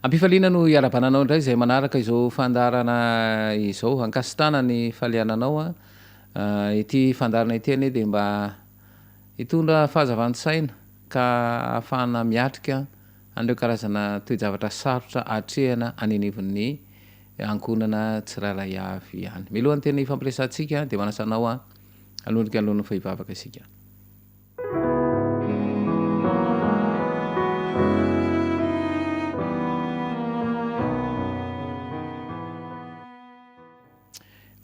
Am-pifaliana no iarahabana anao indray izay manaraka izao fandaharana izao. Ankasitrahana ny faliananao. Ity fandaharana ity anie dia mba hitondra fahazavan-tsaina ka ahafahana miatrika an'ireo karazana toe-javatra sarotra atrehana any anivon'ny ankohonana tsirairay avy ihany. Mialohan'ny tena hifampiresahantsika dia manasa anao hanondrika ny lohany fa hivavaka isika.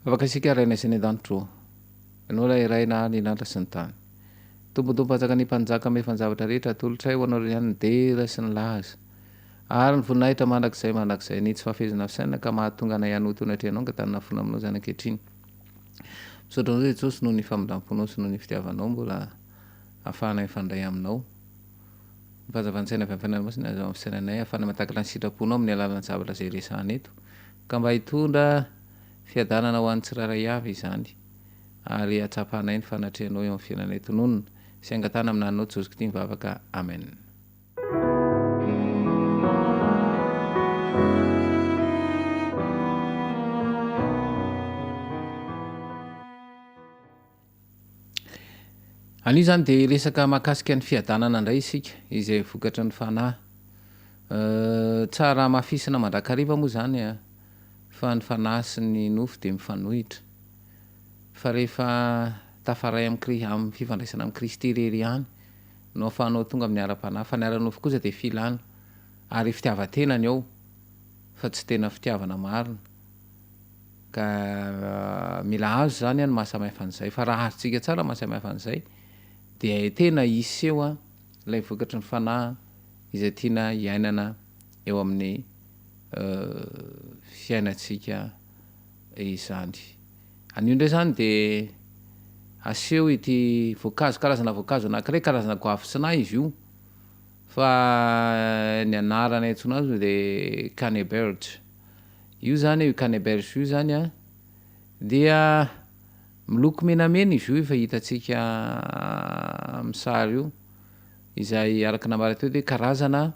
Vavaka isika Rainay sy any an-danitra ô. Ianao ilay Ray nahary ny lanitra sy ny tany. Tompo Tompo Mpanjaka ny Mpanjaka mahefa ny zavatra rehetra atolotray ho Anao irery ihany ny dera sy ny laza ary ny voninahitra mandrakizay mandrakizay. Ny tsy fahafehezana fisainana ka mahatonga anay hanoto ny atrehanao angatahana fona aminao izany ankehitriny. Misaotra anao Jesosy noho ny famindramponao sy noho ny fitiavanao mbola ahafahanay mifandray aminao. Ny fahazavan-tsaina avy amin'ny Fanahy Masina aza amin'ny fisainanay ahafahana mahatakatra ny sitraponao amin'ny alalan'ny zavatra izay resahana eto ka mba hitondra fiadanana ho an'ny tsirairay avy izany ary hahatsapanay ny fanatrehanao eo amin'ny fiainanay tononina sy angatahana amin'ny anaranao Jesosy Kristy mivavaka Amen. Anio izany dia hiresaka mahakasika ny fiadanana indray isika, izay vokatry ny fanahy. Tsara hamafisina mandrakariva moa izany fa ny fanahy sy ny nofo dia mifanohitra. Fa rehefa tafaray amin'ny fifandraisana amin'i Kristy irery ihany no ahafahanao tonga amin'ny ara-panahy, fa ny ara-nofo kosa dia filana ary fitiavan-tena ny ao fa tsy tena fitiavana marina. Ka mila azo izany ny mahasamihafa an'izay, fa raha azontsika tsara ny mahasamihafa an'izay dia tena hiseho ilay vokatry ny fanahy izay tiana hiainana eo amin'ny fiainantsika izany. Anio indray izany dia aseho ity voankazo, karazana voankazo anankiray, karazana goavy tsy nahy izy io, fa ny anarana iantsoana azy dia canneberge. Io izany, io canneberge io izany an, dia miloko menamena izy io efa hitantsika amin'ny sary io, izay araka ny nambara teo dia karazana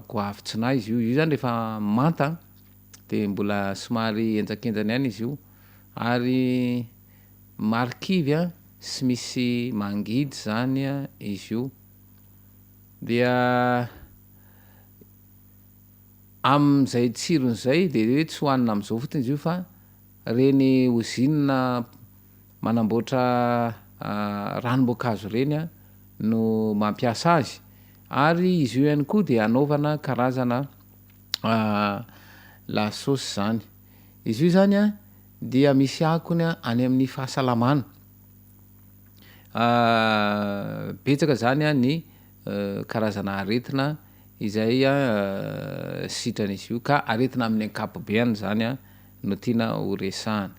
goavy tsy nahy izy io. Io izany rehefa manta dia mbola somary henjakenjana ihany izy io ary marikivy sy misy mangidy izany izy io. Dia amin'izay tsirony izay dia hoe tsy hohanina amin'izao fotsiny izy io fa ireny ozinina manamboatra ranom-boankazo ireny no mampiasa azy ary izy io ihany koa dia anaovana karazana lasôsy izany. Izy io izany an, dia misy akony any amin'ny fahasalamana. Betsaka izany an ny karazana aretina izay sitran'izy io ka aretina amin'ny ankapobeany izany an no tiana ho resahana.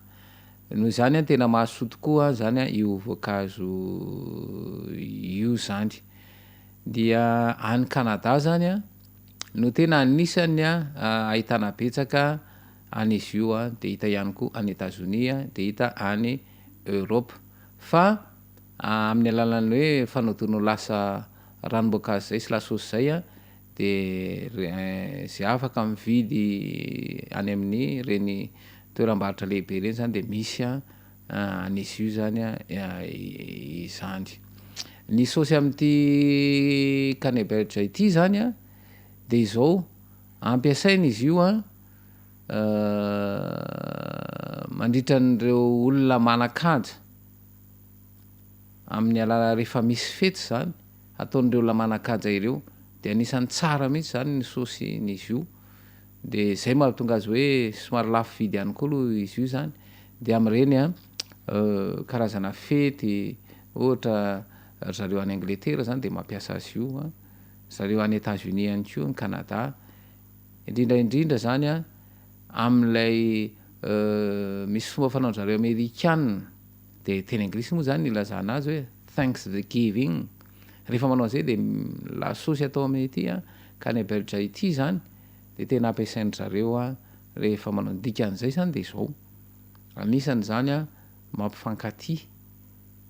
Noho izany an, tena mahasoa tokoa izany io voankazo io izany. Dia any Canada izany an, no tena anisan'ny ahitana betsaka an'izy io dia hita ihany koa any Etazonia dia hita any Europe fa amin'ny alalan'ny hoe fanodina ho lasa ranom-boankazo izay sy lasosy izay dia izay afaka mividy any amin'ny ireny toeram-barotra lehibe ireny izany dia misy an'izy io izany izany. Ny saosy amin'ity canneberge ity izany an, dia izao, ampiasaina izy io an, mandritra an'ireo olona manan-kaja, amin'ny alala rehefa misy fety izany, ataon'ireo olona manan-kaja ireo, dia anisan'ny tsara mihitsy izany ny saosin'izy io, Dia izay mahatonga azy hoe somary lafo vidy ihany koa aloha izy io izany. Dia amin'ireny an, karazana fety, ohatra ry zareo any Angletera izany dia mampiasa azy io an, ry zareo any Etats Unis ihany koa, any Canada. Indrindra indrindra izany an, amin'ilay misy fomba fanaon-dry zareo amerikana, dia teny anglisy moa izany no ilazana azy hoe Thanksgiving. Rehefa manao an'izay dia lasosy atao amin'ity an, canneberge ity izany dia tena ampiasain-dry zareo rehefa manao ny dikan'izay izany dia izao, anisan'izany mampifankatia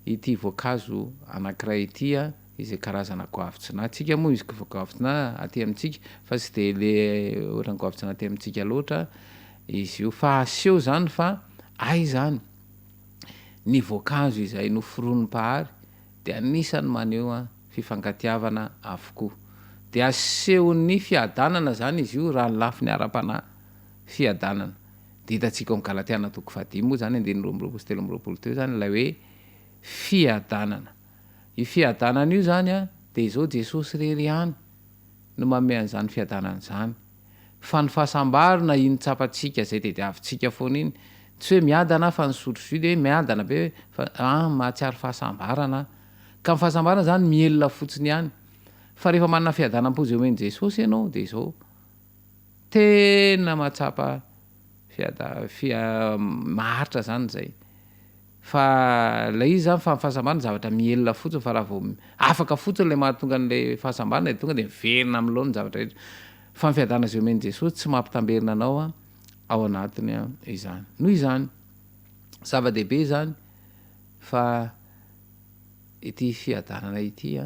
ity voankazo anankiray ity. izay karazana goavy tsy nahy. Tsika moa izy goavy tsy nahy aty amintsika fa tsy de le ohatran'ny goavy tsy nahy aty amintsika loatra izy io fa aseho zany fa hay zany ny voankazo izay noforonin'ny Mpahary dia anisan'ny maneho fifankatiavana avokoa. Dia asehon'ny fiadanana zany izy io raha ny lafiny ara-panahy, fiadanana. Dia hitantsika ao amin'ny Galatiana toko fahadimy moa zany andininy 22 sy 23 teo zany ilay hoe fiadanana. Io fiadanana io zany an, dia izao Jesosy irery ihany no manome an'izany fiadanana izany. Fa ny fahasambarana iny tsapantsika izay tediavintsika foana iny, tsy hoe miadana aho fa nisotro jus dia hoe miadana be fa an mahatsiaro fahasambarana aho. Ka ny fahasambarana izany mihelina fotsiny ihany. Fa rehefa manana fiadanam-po izay omen'i Jesosy ianao dia izao, tena mahatsapa fiada- fia- maharitra izany izay. Fa ilay izy zany fa ny fahasambarana zavatra mihelina fotsiny fa raha vao afaka fotsiny ilay mahatonga an'ilay fahasambarana dia tonga dia miverina amin'ny laoniny ny zavatra rehetra. Fa ny fiadanana izay omen'i Jesosy tsy mampitamberina anao ao anatiny izany. Noho izany, zava-dehibe izany fa ity fiadanana ity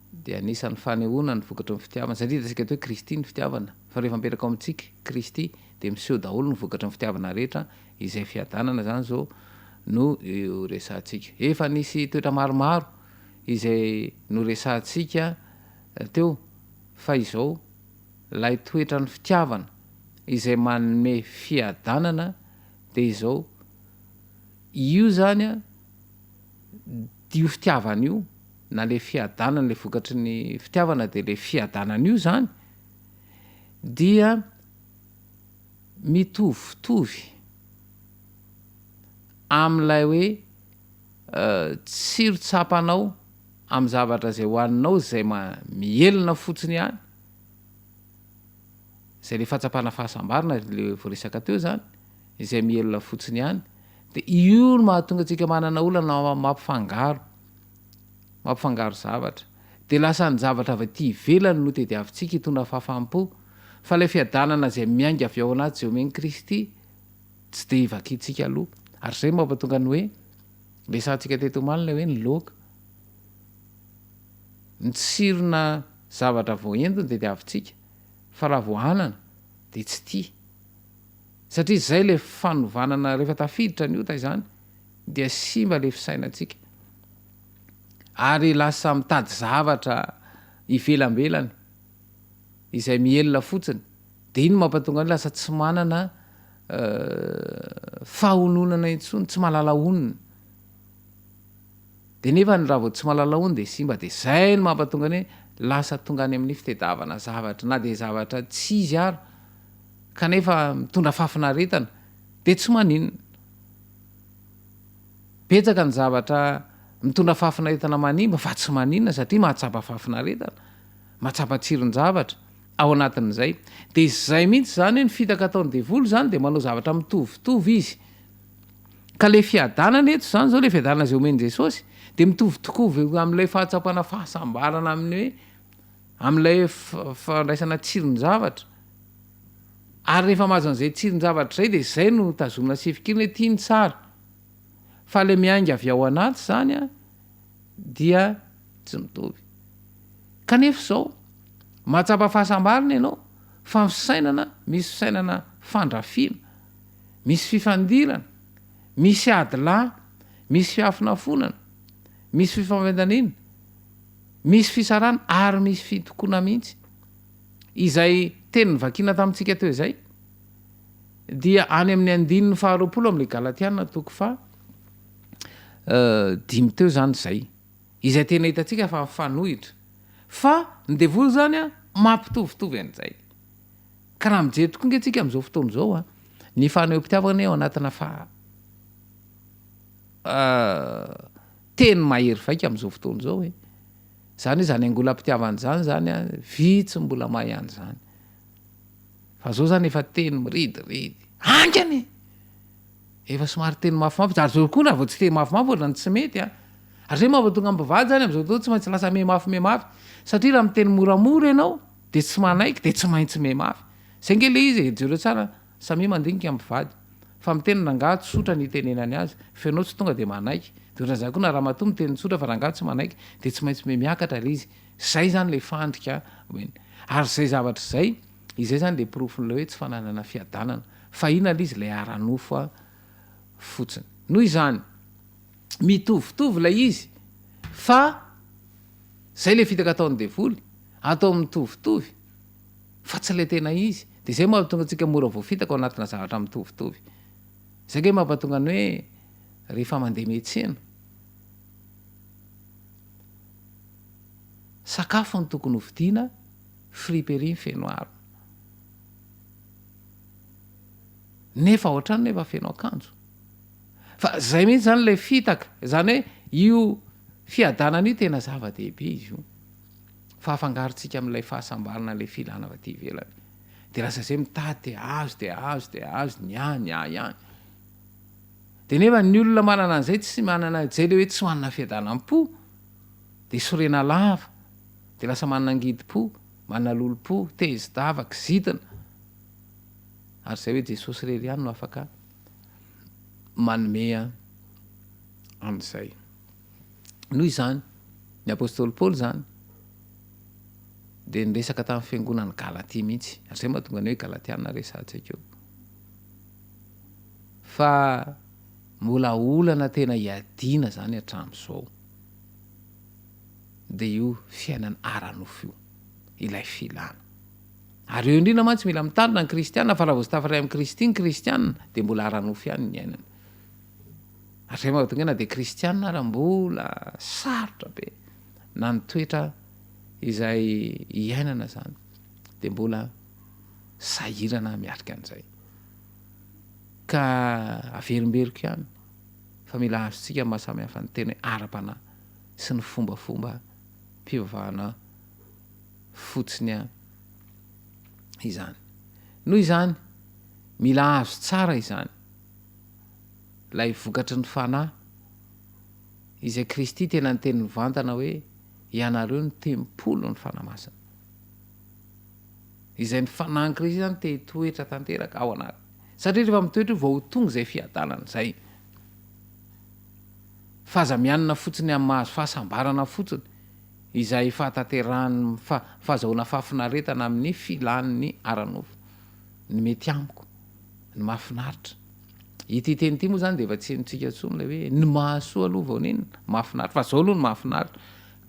dia anisan'ny fanehoana ny vokatry ny fitiavana satria hitantsika eto hoe Kristy ny fitiavana fa rehefa mipetraka ao amintsika Kristy dia miseho daholo ny vokatry ny fitiavana rehetra Izay fiadanana izany izao no resahantsika. Efa nisy toetra maromaro izay noresahantsika teo fa izao ilay toetran'ny fitiavana izay manome fiadanana dia izao, io izany an, io fitiavana io na ilay fiadanana ilay vokatry ny fitiavana dia ilay fiadanana io izany dia mitovitovy amin'ilay hoe tsiro tsapanao amin'ny zavatra izay hohaninao izay mihelina fotsiny ihany, izay le fahatsapana fahasambarana le voaresaka teo izany, izay mihelina fotsiny ihany, dia io no mahatonga antsika manana olana mampifangaro. Mampifangaro zavatra. Dia lasa ny zavatra avy aty ivelany no tediavintsika hitondra fahafaham-po, fa ilay fiadanana izay miainga avy ao anaty izay omen'i Kristy tsy dia ivakintsika aloha. Ary izay no mampatonga ny hoe, resahantsika teto omaly ilay hoe ny loaka. Ny tsirona zavatra voaendy no tediavintsika, fa raha vao anana dia tsy tia. Satria izay ilay fanovanana rehefa tafiditra ny ota izany dia simba ilay fisainantsika. Ary lasa mitady zavatra ivelambelany izay mihelina fotsiny, dia iny no mampatonga ny lasa tsy manana fahononana intsony, tsy mahalala honina. Dia nefa ny raha vao tsy mahalala honina dia simba, dia izay no mampatonga ny hoe lasa tonga any amin'ny fitedavana zavatra na dia zavatra tsy izy ara kanefa mitondra fahafinaretana dia tsy maninona. Betsaka ny zavatra mitondra fahafinaretana manimba fa tsy maninona satria mahatsapa fahafinaretana, mahatsapa tsiron-javatra ao anatin'izay. Dia izay mihitsy izany hoe ny fitaka ataon'ny devoly izany dia manao zavatra mitovitovy izy. Ka ilay fiadanana eto izany izao, ilay fiadanana izay omen'i Jesosy dia mitovy tokoa amin'ilay fahatsapana fahasambarana amin'ny hoe amin'ilay fandraisana tsiron-javatra. Ary rehefa mahazo an'izay tsiron-javatra izay dia izay no tazomina sy fikirina hoe ity no tsara. Fa ilay miainga avy ao anaty izany an, dia tsy mitovy. Kanefa izao, mahatsapa fahasambarana ianao, fa ny fisainana, misy fisainana fandrafiana, misy fifandirana, misy ady lahy, misy fiafonafonana, misy fifampandaniana, misy fisarahana ary misy fitokoana mihitsy. Izay teny novakiana tamintsika teo izay dia any amin'ny andininy faharoapolo amin'ilay Galatiana toko faha dimy teo izany izay. Izay tena hitantsika fa mifanohitra. Fa ny devoly izany an, mampitovitovy an'izay. Ka raha mijery tokoa ange tsika amin'izao fotoana izao an, ny fanehoam-pitiavana anie ao anatina fa teny mahery vaika amin'izao fotoana izao e. Izany hoe izany angolam-pitiavana izany izany an, vitsy ny mbola mahay an'izany. Fa zao zany efa teny mirediredy. Haingana e! Efa somary teny mafimafy, ary zao koa raha vao tsy teny mafimafy ohatrany tsy mety an! Ary zay mahatonga ny mpivady zany am'zao fotoana tsy maintsy lasa mihamafy mihamafy, satria raha miteny moramora ianao de tsy manaiky de tsy maintsy mihamafy. Zay nge le izy e, jereo tsara, samia mandinika ny mpivady. Fa miteny rangaha tsotra ny itenenany azy, fa ianao tsy tonga dia manaiky. Dia ohatran'izany koa na ramatoa miteny tsotra fa rangaha tsy manaiky, dia tsy maintsy miha-miakatra ilay izy. Izay izany ilay fandrika omeny. Ary izay zavatra izay, izay izany dia porofon'ilay hoe tsy fananana fiadanana. Fa inona ilay izy? Ilay ara-nofo fotsiny. Noho izany, mitovitovy ilay izy, fa izay ilay fitaka ataon'ny devoly, atao mitovitovy. Fa tsy ilay tena izy. Dia izay mahatonga antsika mora voafitaka ao anatina zavatra mitovitovy. Izay ange mampatonga ny hoe rehefa mandeha miantsena, sakafo no tokony ho vidiana, friperie feno harona. Nefa ao an-trano nefa feno akanjo. Fa izay mihitsy izany ilay fitaka. Izany hoe io fiadanana io tena zava-dehibe izy io. Fa afangarontsika amin'ilay fahasambarana ilay filana avy aty ivelany. Dia lasa izay mitady te hahazo, te hahazo, te hahazo, ny ahy, ny ahy ihany. Dia nefa ny olona manana an'izay tsy manana, izay ilay hoe tsy manana fiadanam-po, dia sorena lava, dia lasa manana angidim-po, manana lolompo, tezi-dava, kizitina. Ary izay hoe Jesosy irery ihany no afaka manome an'izay. Noho izany, ny apostoly Paoly izany dia niresaka tamin'ny fiangonan'i Galatia mihitsy. Ary izay mahatonga ny hoe Galatiana resahantsika eo. Fa mbola olana tena iadiana izany hatramin'izao. Dia io fiainana ara-nofo io, ilay filana. Ary eo indrindra mantsy mila mitandrina ny kristiana fa raha vao tsy tafaray amin'i Kristy ny kristiana dia mbola ara-nofo ihany ny iainany. Ary zay mahatonga na dia kristiana ara mbola sarotra be na ny toetra izay iainana zany dia mbola sahirana miatrika an'izay. Ka averimberiko ihany fa mila azontsika ny maha samy hafa ny tena hoe ara-panahy sy ny fombafomba mpivavahana fotsiny izany. Noho izany, mila azo tsara izany. Ilay vokatry ny Fanahy, izay Kristy tena niteny mivantana hoe, Ianareo no tempolin'ny Fanahy Masina. Izay ny Fanahin'i Kristy izany te hitoetra tanteraka ao anaty. Satria rehefa mitoetra io vao ho tonga izay fiadanana izay. Fa aza mianina fotsiny amin'ny mahazo fahasambarana fotsiny, izay fahatanterahan'ny fahazahoana fahafinaretana amin'ny filan'ny ara-nofo. Ny mety amiko, ny mahafinaritra. Ity teny ity moa izany dia efa tsy henontsika intsony ilay hoe ny mahasoa aloha vao n'inona, mahafinaritra, fa izao aloha no mahafinaritra.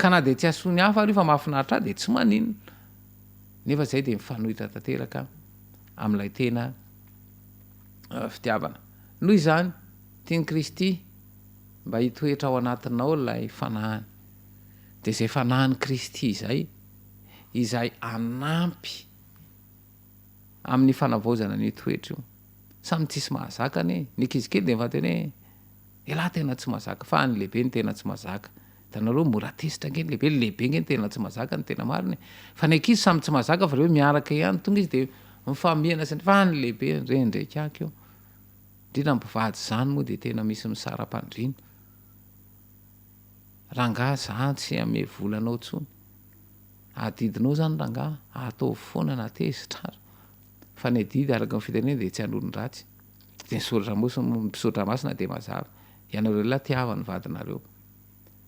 Ka na dia tsy hahasoa ny hafa ary io fa mahafinaritra ahy dia tsy maninona. Nefa izay dia mifanohitra tanteraka amin'ilay tena fitiavana. Noho izany, tian'i Kristy mba hitoetra ao anatinao ilay fanahiny. Dia izay fanahin'i Kristy izay, izay hanampy amin'ny fanavaozana an'io toetra io. Samy tsisy mahazaka anie. Ny ankizy kely dia mifanteny hoe elah tena tsy mahazaka fa ny lehibe no tena tsy mahazaka. Hitanareo mora tezitra ange ny lehibe, ny lehibe ange no tena tsy mahazaka ny tena marina e. Fa ny ankizy samy tsy mahazaka fa reo miaraka ihany tonga izy dia mifamihana sy ny fa ny lehibe rendreka eo. Indrindra ny mpivady izany moa dia tena misy misara-pandriana. Rangaha za tsy hanome vola anao intsony. Adidinao izany rangaha, ataovy foana na tezitra ary. Fa ny adidy araka ny fitenenana dia tsy hanolo-dratsy. Dia ny soratra mosy ny soratra masina dia mazava. Ianareo lehilahy tiava ny vadinareo.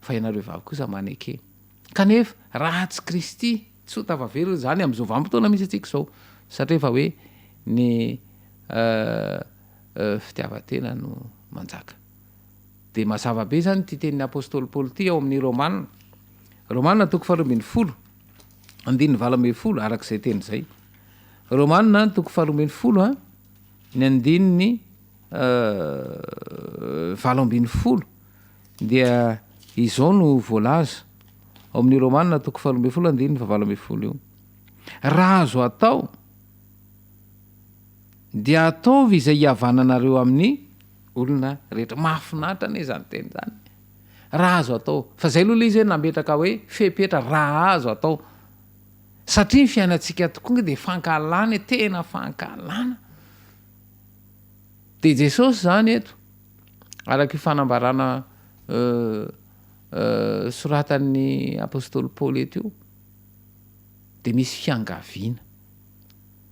Fa ianareo vavy kosa maneke. Kanefa raha tsy Kristy tsy ho tafaverina izany amin'izao vanim-potoana misy antsika izao. Satria efa hoe ny fitiavan-tena no manjaka. Dia mazava be izany ity tenin'ny apostoly Paoly ity ao amin'ny Romana. Romana toko faharoa 12, andininy 18, araka izay teny izay. Romana toko faharoa 12, ny andininy 18 dia izao no voalaza ao amin'ny Romana toko faharoa 12 andininy fahavalo 18 io. Raha azo atao dia ataovy izay hihavananareo amin'ny olona rehetra. Mahafinaritra anie izany teny izany. Raha azo atao. Fa izay aloha ilay izy hoe nametraka hoe fepetra raha azo atao. Satria ny fiainantsika tokoa nge dia fankahalana e, tena fankahalana. Dia Jesosy izany eto, araka io fanambarana soratan'ny apostoly Paoly eto io, dia misy fiangaviana.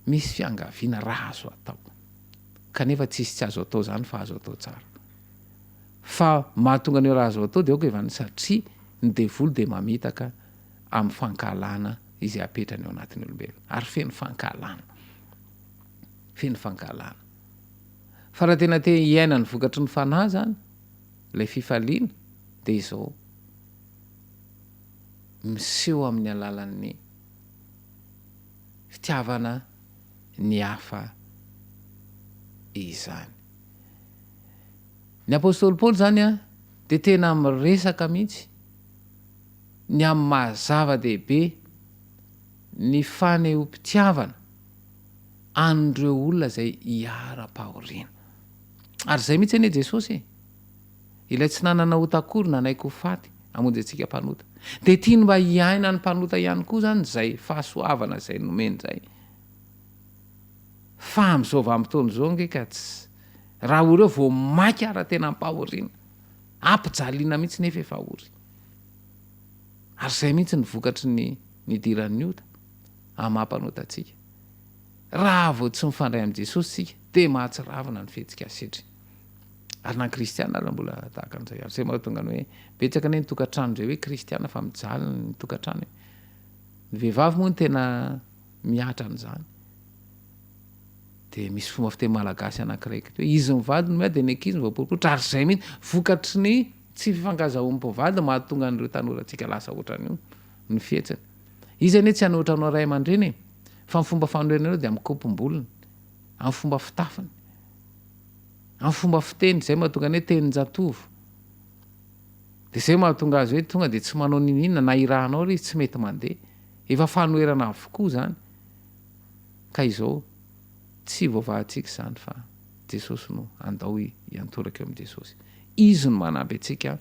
Misy fiangaviana raha azo atao. Kanefa tsisy tsy azo atao zany fa azo atao tsara. Fa mahatonga an'io raha azo atao dia aoka evan'ny satria ny devoly dia mamitaka amin'ny fankahalana izay apetrany ao anatin'ny olombelona. Ary feno fankahalana. Feno fankahalana. Fa raha tena te hiaina ny vokatry ny fanahy zany, ilay fifaliana, dia izao, miseho amin'ny alalan'ny fitiavana ny hafa izany. Ny apostoly Paoly izany dia tena miresaka mihitsy ny amin'ny maha zava-dehibe ny fanehoam-pitiavana an'ireo olona izay iharam-pahoriana. Ary izay mihitsy anie Jesosy e! Ilay tsy nanana ota akory nanaiky ho faty hamonjy antsika mpanota. Dia tiany mba hiainan'ny mpanota ihany koa izany izay fahasoavana izay nomeny izay. Fa amin'izao vanim-potoana izao ange ka tsy, raha ory eo vao maika ara tena ampahoriana. Ampijaliana mihitsy nefa efa ory. Ary izay mihitsy ny vokatry ny nidiran'ny ota amin'ny maha mpanota antsika. Raha vao tsy mifandray amin'i Jesosy isika dia mahatsiravina ny fihetsika asetry. Ary na ny kristiana ary mbola tahaka an'izay. Ary izay mahatonga ny hoe betsaka anie ny tokantrano izay hoe kristiana fa mijaly ny tokantrano e. Ny vehivavy moa no tena mihatra an'izany. Dia misy fomba fiteny malagasy anankiray hoe izy mivady no miady dia ny ankizy no voaporiporitra. Ary izay mihitsy, vokatry ny tsy fifankazahoan'ny mpivady no mahatonga an'ireo tanorantsika lasa ohatran'io ny fihetsiny. Izy anie tsy hanohitra anao ray aman-dreny e, fa ny fomba fanorenanao dia amin'ny kopom-bolony, amin'ny fomba fitafiny, amin'ny fomba fiteny, izay mahatonga ny hoe tenin-jatovo. Dia izay mahatonga azy hoe tonga dia tsy manao n'inon'inona na irahanao ary izy tsy mety mandeha. Efa fanoherana avokoa izany. Ka izao, tsy voavahantsika izany fa Jesosy no andao hiantoraka eo amin'i Jesosy. Izy no manampy antsika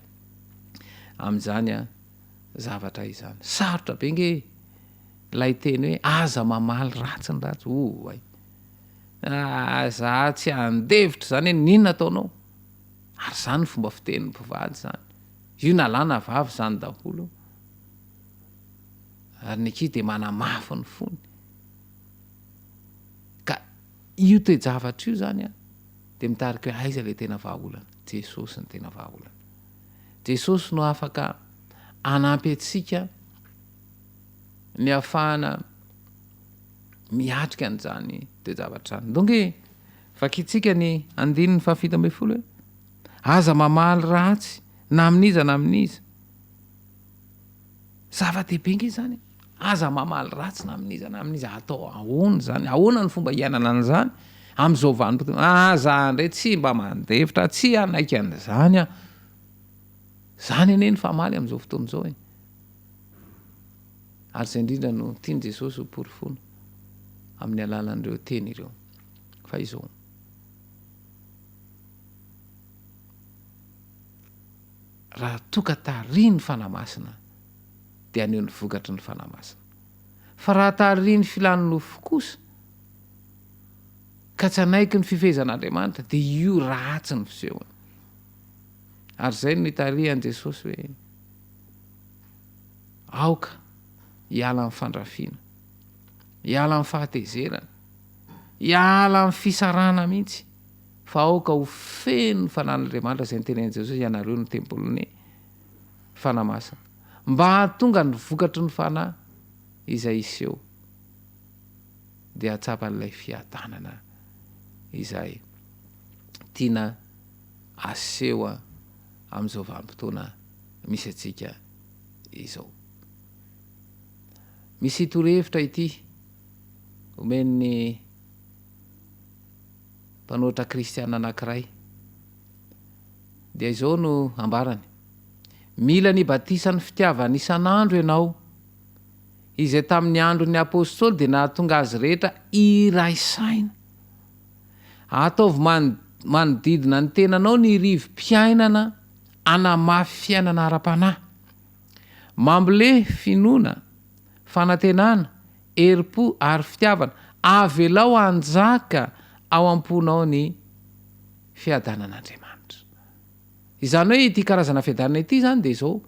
amin'izany zavatra izany. Sarotra be nge ilay teny hoe aza mamaly ratsy ny ratsy. Oay. Ah, za tsy handevitra izany hoe n'inona ataonao. Ary izany ny fomba fitenin'ny mpivady izany. Io na lahy na vavy izany daholo. Ary ny ankizy dia manamafy ny fony. Ka io toe-javatra io izany an, dia mitarika hoe aiza ilay tena vahaolana? Jesosy no tena vahaolana. Jesosy no afaka hanampy antsika ny hahafahana miatrika an'izany toe-javatra izany. Donc e, vakintsika ny andininy faha-17 hoe, Aza mamaly ratsy na amin'iza na amin'iza. Zava-dehibe ange izany e. Aza mamaly ratsy na amin'iza na amin'iza. Atao ahoana izany? Ahoana ny fomba hiainana an'izany amin'izao vanim-potoana? Ah, za indray tsy mba mandefitra, tsy hanaiky an'izany aho. Izany anie ny famaly amin'izao fotoana izao e. Ary izay indrindra no tian'i Jesosy ho porofoina amin'ny alalan'ireo teny ireo. Fa izao. Raha toa ka tarihin'ny Fanahy Masina dia haneho ny vokatry ny Fanahy Masina. Fa raha tarihin'ny filan'ny nofo kosa ka tsy hanaiky ny fifehezan'Andriamanitra dia io ratsy ny fisehony. Ary izay no nitarihan'i Jesosy hoe aoka hiala amin'ny fandrafiana, hiala amin'ny fahatezerana, hiala amin'ny fisarahana mihitsy. Fa aoka ho feno ny Fanahin'Andriamanitra izay notenenin'i Jesosy hoe ianareo no tempolin'ny Fanahy Masina. Mba hahatonga ny vokatry ny Fanahy izay hiseho dia hahatsapa an'ilay fiadanana izay tiana aseho amin'izao vanim-potoana misy antsika izao. Misy torohevitra ity omen'ny mpanoratra kristiana anankiray, dia izao no ambarany, Mila ny batisan'ny fitiavana isan'andro ianao, izay tamin'ny andron'ny apostoly dia nahatonga azy rehetra hiray saina. Ataovy manodidina ny tenanao ny rivo-piainana hanamafy fiainana ara-panahy. Mambole finoana, fanantenana, herim-po ary fitiavana, avelao hanjaka ao am-ponao ny fiadanan'Andriamanitra. Izany hoe ity karazana fiadanana ity izany dia izao,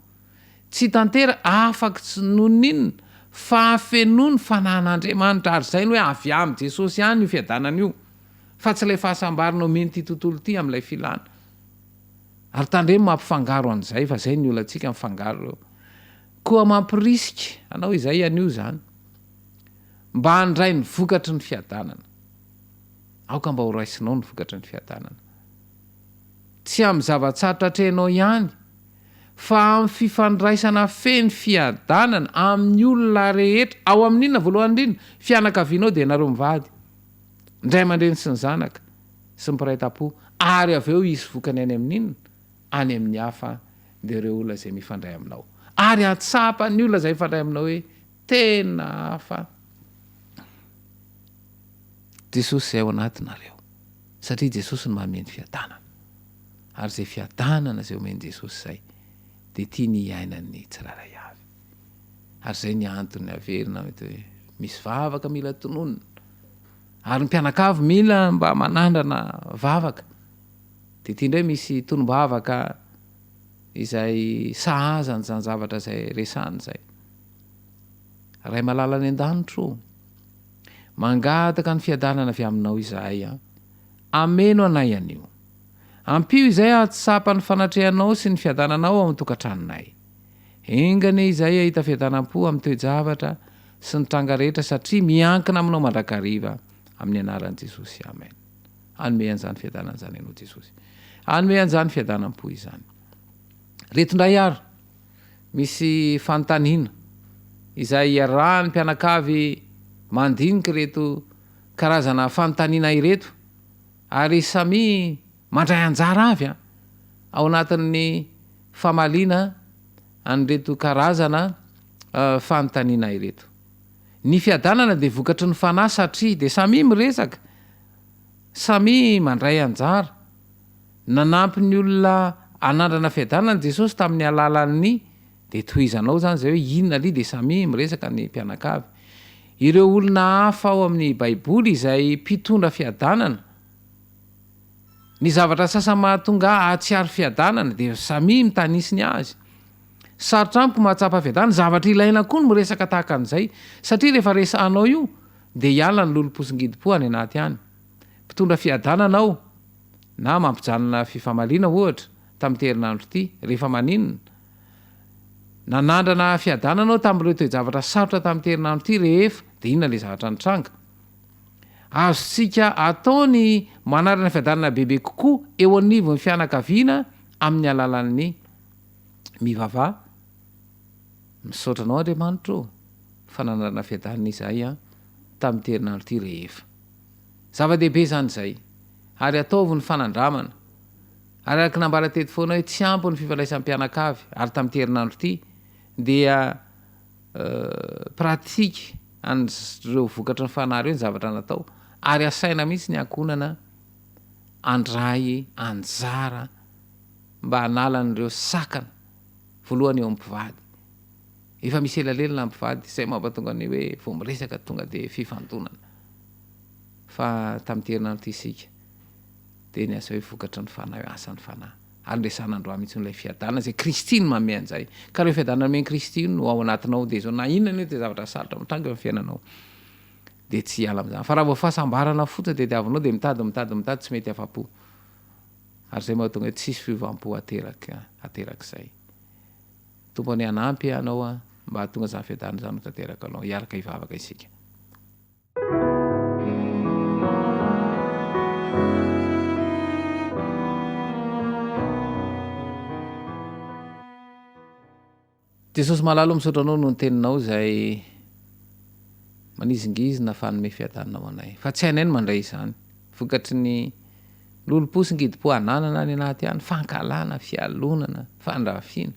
tsy tantera afaka tsy noho ny inona fa fenoa ny fanahin'Andriamanitra ary izay no hoe avy amin'i Jesosy ihany io fiadanana io. Fa tsy ilay fahasambarana omen'ity tontolo ity amin'ilay filana. Ary tandremo mampifangaro an'izay fa izay ny olantsika mifangaro ireo. Koa mampirisika anao izay anio izany mba handray ny vokatry ny fiadanana. Aoka mba ho raisinao ny vokatry ny fiadanana. Tsy amin'ny zava-tsarotra atrehinao ihany fa amin'ny fifandraisana feno fiadanana amin'ny olona rehetra, ao amin'inona voalohany indrindra? Fianakavianao dia ianareo mivady, ny ray aman-dreny sy ny zanaka, sy ny mpiray tampo, ary avy eo hisy vokany any amin'inona? Any amin'ny hafa dia ireo olona izay mifandray aminao. Ary hahatsapa ny olona izay mifandray aminao hoe tena hafa Jesosy izay ao anatinareo, satria Jesosy no manome ny fiadanana. Ary izay fiadanana izay omen'i Jesosy izay dia tiany hiainan'ny tsirairay avy. Ary izay ny antony averina mety hoe misy vavaka mila tononina. Ary ny mpianakavy mila mba manandrana vavaka. Dia ity indray misy tonom-bavaka izay sahaza an'izany zavatra izay resahana izay. Ray malala any an-danitra ô, mangataka ny fiadanana avy aminao izahay an. Ameno anay anio. Ampio izay hahatsapa ny fanatrehanao sy ny fiadananao ao an-tokantranonay. Enga anie izahay hahita fiadanam-po amin'ny toe-javatra sy ny tranga rehetra satria miankina aminao mandrakariva amin'ny anaran'i Jesosy. Amen. Hanome an'izany fiadanana izany ianao Jesosy. Hanome an'izany fiadanam-po izany. Reto indray ary misy fanontaniana izay iarahan'ny mpianakavy mandinika ireto karazana fanontaniana ireto ary samia mandray anjara avy ao anatin'ny famaliana an'ireto karazana fanontaniana ireto. Ny fiadanana dia vokatry ny fanahy satria dia samia miresaka, samia mandray anjara. Nanampy ny olona hanandrana fiadanana Jesosy tamin'ny alalan'ny Dia tohizanao izany izay hoe inona aloha dia samia miresaka ny mpianakavy. Ireo olona hafa ao amin'ny Baiboly izay mpitondra fiadanana, ny zavatra sasany mahatonga ahy hahatsiaro fiadanana dia samia mitanisy ny azy. Sarotra amiko mahatsapa fiadanana, zavatra ilaina koa ny miresaka tahaka an'izay satria rehefa resahanao io dia hiala ny lolompo sy ngidim-po any anaty any. Mpitondra fiadanana aho na mampijanona fifamaliana ohatra tamin'ity herinandro ity, rehefa maninona? Nanandrana fiadanana aho tamin'ireo toe-javatra sarotra tamin'ity herinandro ity rehefa, dia inona ilay zavatra nitranga? Azontsika atao ny manandrana fiadanana bebe kokoa eo anivon'ny fianakaviana amin'ny alalan'ny mivavaha, Misaotra Anao Andriamanitra ô fa nanandrana fiadanana izahay an tamin'ity herinandro ity rehefa. Zava-dehibe izany izay ary ataovy ny fanandramana. Ary araka ny nambara teto foana hoe tsy ampy ny fifandraisan'ny mpianakavy ary tamin'ity herinandro ity dia pratique an'ireo vokatry ny fanahy ireo ny zavatra natao ary asaina mihitsy ny ankohonana handray anjara mba hanala an'ireo sakana voalohany eo amin'ny mpivady. Efa misy elalelana ny mpivady, izay mampatonga ny hoe vao miresaka tonga dia fifandonana. Fa tamin'ity herinandro ity isika dia ny asa hoe vokatry ny fanahy, hoe asan'ny fanahy. Ary ndresana androany mihitsy ilay fiadanana izay Kristy no manome an'izay. Ka ireo fiadanana omen'i Kristy io no ao anatinao dia izao na inona anie dia zavatra sarotra mitranga eo amin'ny fiainanao dia tsy hiala amin'izany. Fa raha vao fahasambarana fotsiny tadiavinao dia mitady, mitady, mitady tsy mety afa-po. Ary izay mahatonga hoe tsisy fiovam-po ateraka aterak'izay. Tompo anie hanampy anao mba hahatonga izany fiadanana izany ho tanteraka anao. Hiaraka hivavaka isika. Jesosy malala o misaotra anao noho ny teninao izay manizingizina fa hanome fiadanana ho anay. Fa tsy hainay ny mandray izany. Vokatry ny lolompo sy ngidim-po ananana any anaty any, fankahalana, fialonana, fandrafiana.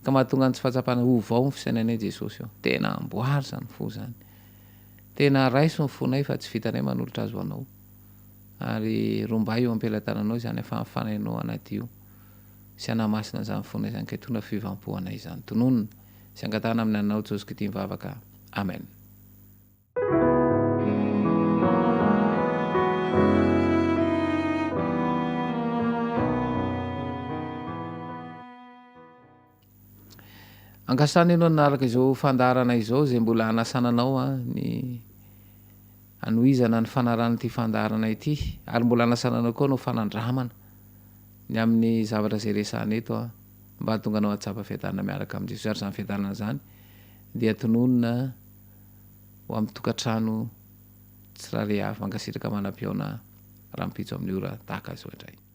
Ka mahatonga ny tsy fahatsapana ovao ny fisainanay Jesosy o. Tena amboary izany fo izany. Tena raiso ny fonay fa tsy vitanay manolotra azy ho anao. Ary rombahy eo am-pelatananao izany afahan'ny fanahinao hanadio sy hanamasina izany fonay izany ka hitondra fiovam-po anay izany. Tononina sy angatahana amin'ny ananao Jesosy Kristy mivavaka. Amen. Ankasitrahana ianao nanaraka izao fandaharana izao izay mbola hanasana anao ny. hanohizana ny fanarahana ity fandaharana ity ary mbola hanasana anao koa hanao fanandramana ny amin'ny zavatra izay resahana eto mba hahatonga anao hahatsapa fiadanana miaraka amin'i Jesosy ary izany fiadanana izany dia tononina ho amin'ny tokantrano tsirairay avy. Mankasitraka manam-pihaona rahampitso amin'ny ora tahaka izao indray.